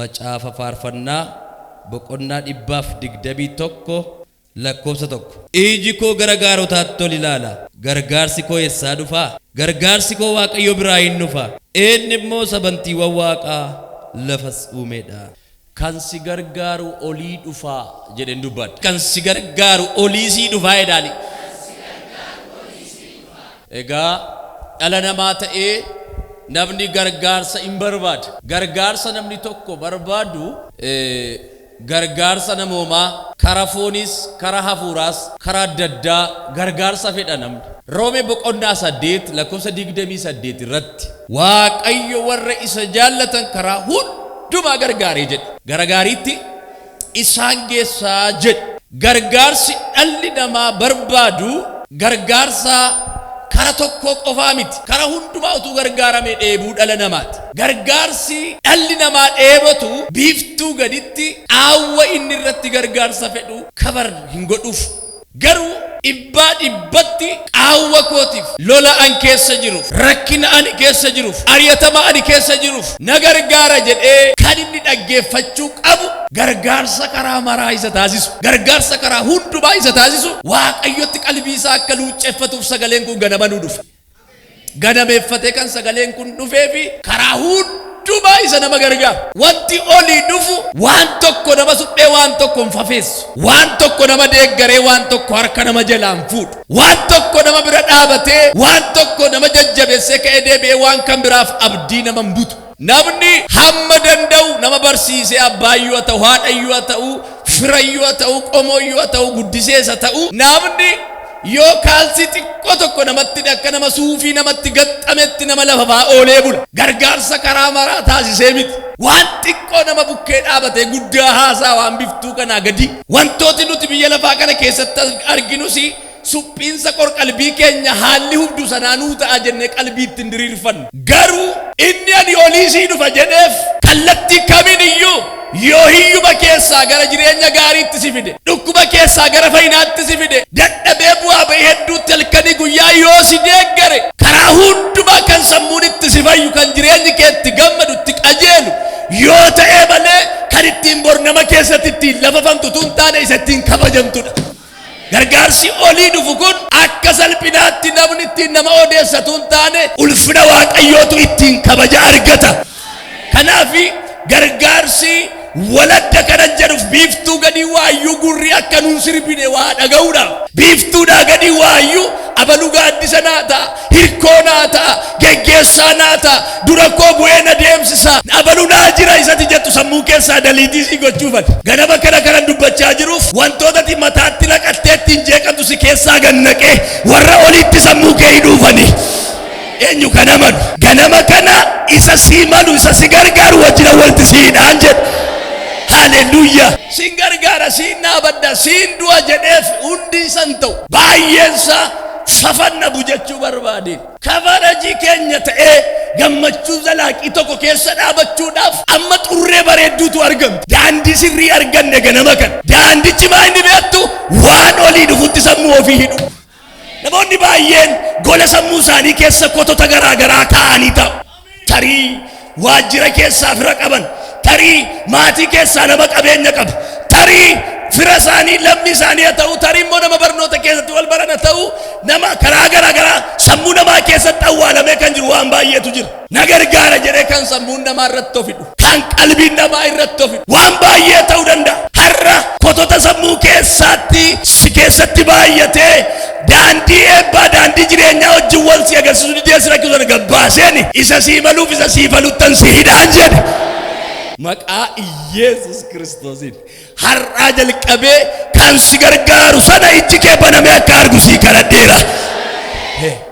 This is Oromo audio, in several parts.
Macaafa Faarfannaa boqonnaa 121 lakkoofsa 1. Iji koo gara gaarotaatti ol ilaala. Gargaarsi koo eessaa dhufaa? Gargaarsi koo Waaqayyo biraa hin dhufa. Inni immoo sabantiiwwan waaqaa lafas uumeedha. Kan si gargaaru olii dhufaa jedheen dubbadha. Kan si gargaaru olii sii dhufaa jedhaani. Egaa dhala namaa ta'ee namni gargaarsa in barbaada. Gargaarsa namni tokko barbaadu gargaarsa namoomaa kara fooniis, kara hafuuraas, kara adda addaa gargaarsa fedha namni. Roomee boqonnaa 8 lakkoofsa 28 irratti Waaqayyo warra isa jaallatan karaa hundumaa gargaaree jedhe. Gara gaariitti isaan geessaa jedhe. Gargaarsi dhalli namaa barbaadu gargaarsa kara tokkoo qofaa miti. Kara hundumaa utuu gargaaramee dheebuu dhala namaati. Gargaarsi dhalli namaa dheebotu biiftuu gaditti qaawwa inni irratti gargaarsa fedhu cover hin godhuuf. Garuu dhibbaa dhibbatti qaawwa kootiif, lola an keessa jiruuf, rakkina ani keessa jiruuf, ari'atama ani keessa jiruuf na gargaara jedhee kan inni dhaggeeffachuu qabu gargaarsa karaa maraa isa taasisu, gargaarsa karaa hundumaa isa taasisu Waaqayyotti qalbii isaa akka luucceffatuuf sagaleen kun ganama nu dhufe. Ganameeffatee kan sagaleen kun dhufeefi karaa hundumaa isa nama gargaaru. Wanti olii dhufu waan tokko nama suphee waan tokko hin fafeessu. Waan tokko nama deeggaree waan tokko harka nama jalaa hin fuudhu. Waan tokko nama bira dhaabatee waan tokko nama jajjabeessee ka'ee deebi'ee waan kan biraaf abdii nama hin butu. Namni hamma danda'u nama barsiisee abbaayyuu haa ta'u, haadhayyuu haa ta'u, firayyuu haa ta'u, qomooyyuu haa ta'u, guddisees haa ta'u, namni yoo kaalsii xiqqoo tokko namatti hidhe akka nama suufii namatti gaxxametti nama lafa fa'aa oolee bula. Gargaarsa karaa maraa taasisee miti. Waan xiqqoo nama bukkee dhaabatee guddaa haasaa waan biftuu kanaa gadi. Wantooti nuti biyya lafaa kana keessatti arginus suphiinsa qorqalbii keenya haalli hubdu sanaa nuu ta'a jennee qalbii itti hin diriirfannu. Garuu inni ani olii sii dhufa jedheef kallattii kamiin iyyuu yoo hiyyuma keessaa gara jireenya gaariitti si fide, dhukkuba keessaa gara fayyinaatti si fide, dadhabee bu'aa ba'ii hedduutti halkanii guyyaa yoo si deeggare, karaa hundumaa kan sammuun itti si fayyu, kan jireenyi kee itti gammadu, itti qajeelu yoo ta'ee malee kan ittiin bor nama keessatti ittiin lafafamtu utuu hin taane isa ittiin kabajamtudha. Gargaarsi olii dhufu kun akka salphinaatti namni ittiin nama odeessatu hin taane ulfina Waaqayyootu ittiin kabaja argata. Kanaaf gargaarsi waladda kanan jedhuuf biiftuu gadii waayyuu gurri akka nuun sirbine waa dhaga'uudhaaf. Biiftuudhaa gadii waayyuu abalu gaaddisa naa ta'a, hirkoo naa ta'a, geggeessaa naa ta'a, dura koo bu'ee na deemsisa, abalu naa jira isati jettu sammuu keessaa daliitii sii gochuufan. Ganama kana kanan dubbachaa jiruuf wantoota ati mataatti naqattee ittiin jeeqamtu si keessaa gannaqee warra oliitti sammuu kee hidhuufani. Eenyu kan amanu? Ganama kana isa sii malu, isa si gargaaru wajjina walitti si hidhaan jedha. Haaleluyyaa. Siin gargaara, siin dhaabadha, siin du'a jedheef hundi isa hin ta'u. Baay'een isaa fafannabu jechuu barbaade. Kafarajii keenya ta'ee gammachuu zalaaqii tokko keessa dhaabachuudhaaf amma xurree bareedduutu argamti. Daandii sirrii arganne ganama kana. Daandichi maa inni beektu? Waan olii dhufutti sammuu ofii hidhu. Namoonni baay'een gola sammuu isaanii keessa kotota garaa garaa kaa'anii taa'u. Tarii waajjira keessaa fira qaban, tarii maatii keessaa nama qabeenya qabu, tarii fira isaanii lammii isaanii haa ta'u, tarii immoo nama barnoota keessatti wal baran haa ta'u, nama karaa garaa garaa sammuu namaa keessatti awwaalamee kan jiru waan baay'eetu jira. Na gargaara jedhee kan sammuun namaa irratti of hidhu, kan qalbiin namaa irratti of hidhu waan baay'ee ta'uu danda'a. Har'a kotota sammuu keessaatti si keessatti baay'atee daandii eebbaa daandii jireenyaa wajjin wal si agarsiisu didee si rakkisu sana gabbaaseen isa sii maluuf isa sii faluttan si hidhaan jedhe. Maqaa Iyeesus Kiristoosiin har'aa jalqabee kan si gargaaru sana ijji kee banamee akka argu sii kadhadheera.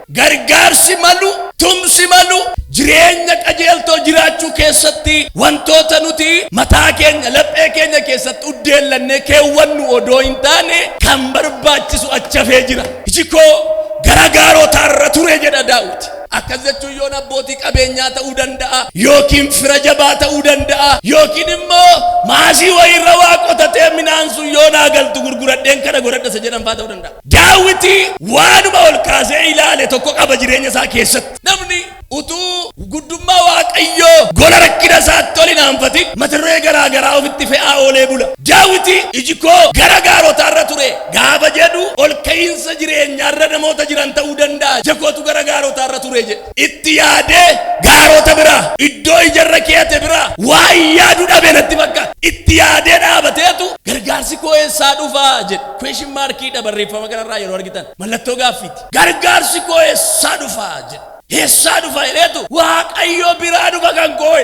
Gargaarsi malu, tumsi malu, jireenya qajeeltoo jiraachuu keessatti wantoota nuti mataa keenya, laphee keenya keessatti uddeellannee keewwannu odoo hin taane kan barbaachisu achi hafee jira. Iji koo gara gaarotaarra ture jedha Daawit. Akkas jechuun yoon abbootii qabeenyaa ta'uu danda'a, yookiin fira jabaa ta'uu danda'a, yookiin immoo maasii wayiirra waa qotatee midhaan sun yoo naa galtu gurguradheen kana godhadha isa jedhan fa'aa ta'uu danda'a. Daawiti waanuma ol kaasee ilaale tokko qaba jireenya isaa keessatti. Namni utuu guddummaa Waaqayyoo gola rakkina isaatti ol hin aanfatin mata duree garaa ofitti fe'aa oolee bula. Daawiti iji koo gara gaarotaarra ture gaafa jedhu, ol ka'iinsa jireenyaarra namoota jiran ta'uu danda'a. Ija kootu gara gaarotaarra ture jedhe. Itti yaadee gaarota bira, iddoo ijarra keeyate bira waan yaadu dhabe natti fakkaata. Itti yaadee dhaabateetu, "Gargaarsi koo eessaa dhufaa?" jedhe. Question markiidha. Barreeffama kanarraa yeroo argitan mallattoo gaaffiiti. "Gargaarsi koo eessaa dhufaa?" jedhe. "Eessaa dhufa?" jedheetu, "Waaqayyo biraa dhufa kan koo."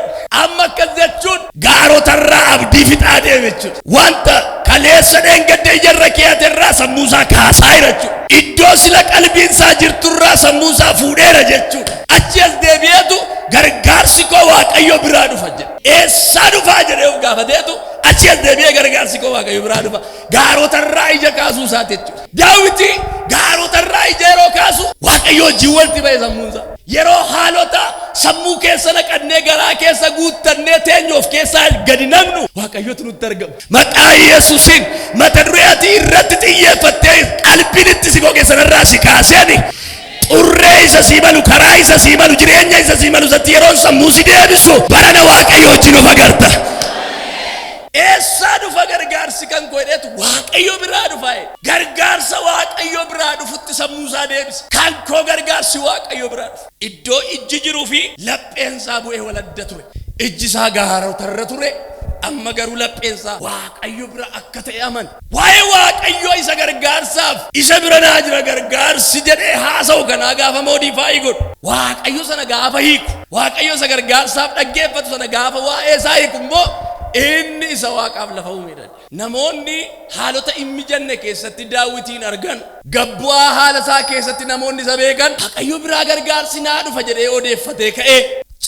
Amma akkas jechuun gaarotarraa abdii fixaa deeme jechuudha. Wanta kaleessa dheengadda ijarra keeyaterraa sammuusaa kaasaa jira jechuudha. Iddoo sila qalbiinsaa jirturraa sammuusaa fuudheera jechuudha. Achi as deebi'eetu, "Gargaarsi koo Waaqayyo biraa dhufa" jedhe. "Eessaa dhufaa?" jedhee of gaafateetu achi as deebi'ee, "Gargaarsi koo Waaqayyo biraa dhufa." Gaarotarraa ija kaasuu isaati jechuudha. Daawiti gaarotarraa ija yeroo kaasu Waaqayyo wajjin walitti ba'e sammuunsaa. Yeroo haalota sammuu keessa naqannee, garaa keessa guuttannee teenyu of keessaa gadi naqnu, Waaqayyotu nutti argama. Maqaa Yesuusiin, mata duree ati irratti xiyyeeffattee qalbiin itti si goge sanarraa si kaaseeni, xurree isa sii malu, karaa isa sii malu, jireenya isa sii malu isatti yeroon sammuu si deebisu, barana Waaqayyo wajjin of agarta. "Eessaa dhufa gargaarsi kan koo?" jedheetu, "Waaqayyo biraa dhufa." Gargaarsa Waaqayyo biraa dhufutti sammuu isaa deebisa. Kan koo gargaarsi Waaqayyo biraa dhufa. Iddoo ijji jiruu fi lapheensaa bu'ee waladda ture. Ijji isaa gaarotarra ture. Amma garuu lapheensaa Waaqayyo bira akka ta'e aman. Waa'ee Waaqayyo isa gargaarsaaf isa bira naa jira gargaarsi jedhee haasa'u kanaa gaafa modify godhu. Waaqayyo sana gaafa hiiku. Waaqayyo isa gargaarsaaf dhaggeeffatu sana gaafa waa'ee isaa hiiku immoo, inni isa Waaqaaf lafa uumedha. Namoonni haalota hin mijanne keessatti Daawitiin argan, gabbu'aa haala isaa keessatti namoonni isa beekan, Waaqayyo biraa gargaarsi naa dhufa jedhee odeeffatee ka'ee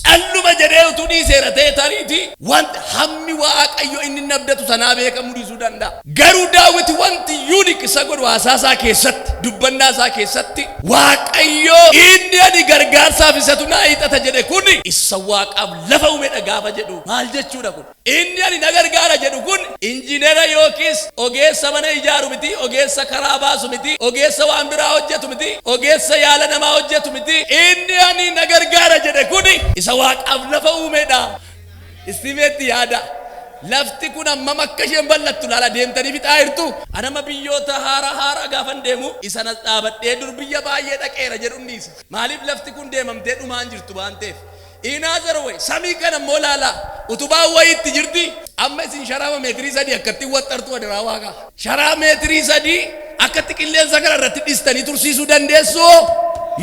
calluma jedhee utuu dhiiseera ta'e, tariiti wanti hammi Waaqayyo inni nabdatu sanaa beekamuu dhiisuu danda'a. Garuu Daawiti wanti unique isa godhu, haasaa isaa keessatti, dubbannaa isaa keessatti, Waaqayyo inni ani gargaarsaaf isatu naa hiixata jedhe kun isa Waaqaaf lafa uumedha gaafa jedhu maal jechuudha kun? Inni ani na gargaara jedhu kun injiinera yookiis ogeessa mana ijaaru miti, ogeessa karaa baasu miti, ogeessa waan biraa hojjetu miti, ogeessa yaala namaa hojjetu miti. Inni ani na gargaara jedhe kun isa Waaqaaf lafa uumedha. Istimeetti yaada. Lafti kun hammam akka isheen bal'attu laala, deemtanii fixaa jirtu. Anama biyyoota haaraa haaraa gaafan deemu isa nas dhaabadhee dur biyya baay'ee dhaqeera jedhu dhiisa. Maaliif? Lafti kun deemamtee dhumaan jirtu waan ta'eef. In other way, samii kana immoo laala, utubaan wayiitti jirti. Amma isin sharaa meetirii 3 akkatti waxxartu adaraa Waaqaa. Sharaa meetirii 3 akkatti qilleensa kana irratti dhistanii tursiisuu dandeessu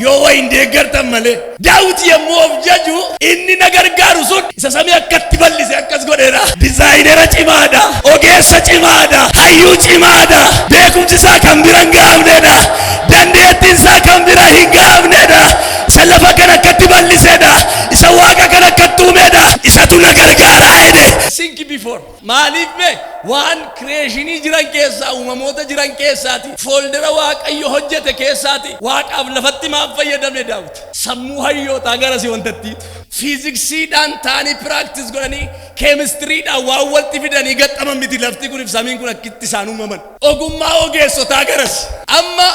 yoo wayin deeggartan malee. Daawit yommuu of jaju, inni na gargaaru sun isa samii akkatti bal'ise akkas godheera. Designera cimaadha. Ogeessa cimaadha. Hayyuu cimaadha. Beekumsi isaa kan bira hin gaafnedha. Dandeettiin isaa kan bira hin gaafnedha. Isa lafa kana akkatti bal'isedha. Isa Waaqa kana akkatti uumedha. Isatu na gargaaraa jedhe. Think before. Maaliif mee? Waan creationii jiran keessaa, uumamoota jiran keessaati, foldera Waaqayyo hojjete keessaati, Waaqaaf lafatti maaf fayyadamne Daawit? Sammuu hayyootaa gara si wantattiitu. Fiiziksiidhaan ta'anii practice godhanii, keemistiriidhaan waan walitti fidanii gaxxaman miti lafti kun, samiin kun akkitti isaan uumaman. Ogummaa ogeessotaa garas. Amma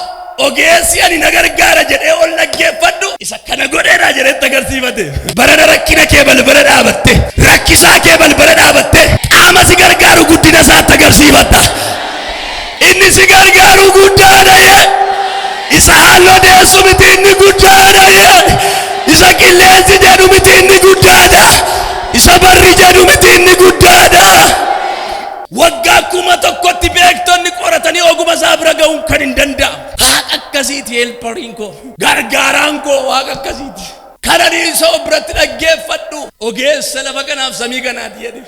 ogeessi ani na gargaara jedhee ol dhaggeeffadhu isa kana godheedha jedhetti agarsiifate. Barana rakkina kee balbala dhaabatte, rakkisaa kee balbala dhaabatte, qaama si gargaaru guddina isaatti agarsiifatta. Inni si gargaaru guddaadha yee. Isa halluu deessu miti, inni guddaadha yee. Isa qilleensi jedhu miti, inni guddaadha. Isa barri jedhu miti, inni guddaadha. Waggaa 1000tti beektonni qoratanii oguma isaa bira ga'uun kan hin danda'amu. Waaqa akkasiiti helperiin koo. Gargaaraan koo Waaqa akkasiiti. Kan ani isa of biratti dhaggeeffadhu ogeessa lafa kanaaf samii kanaati jedhe.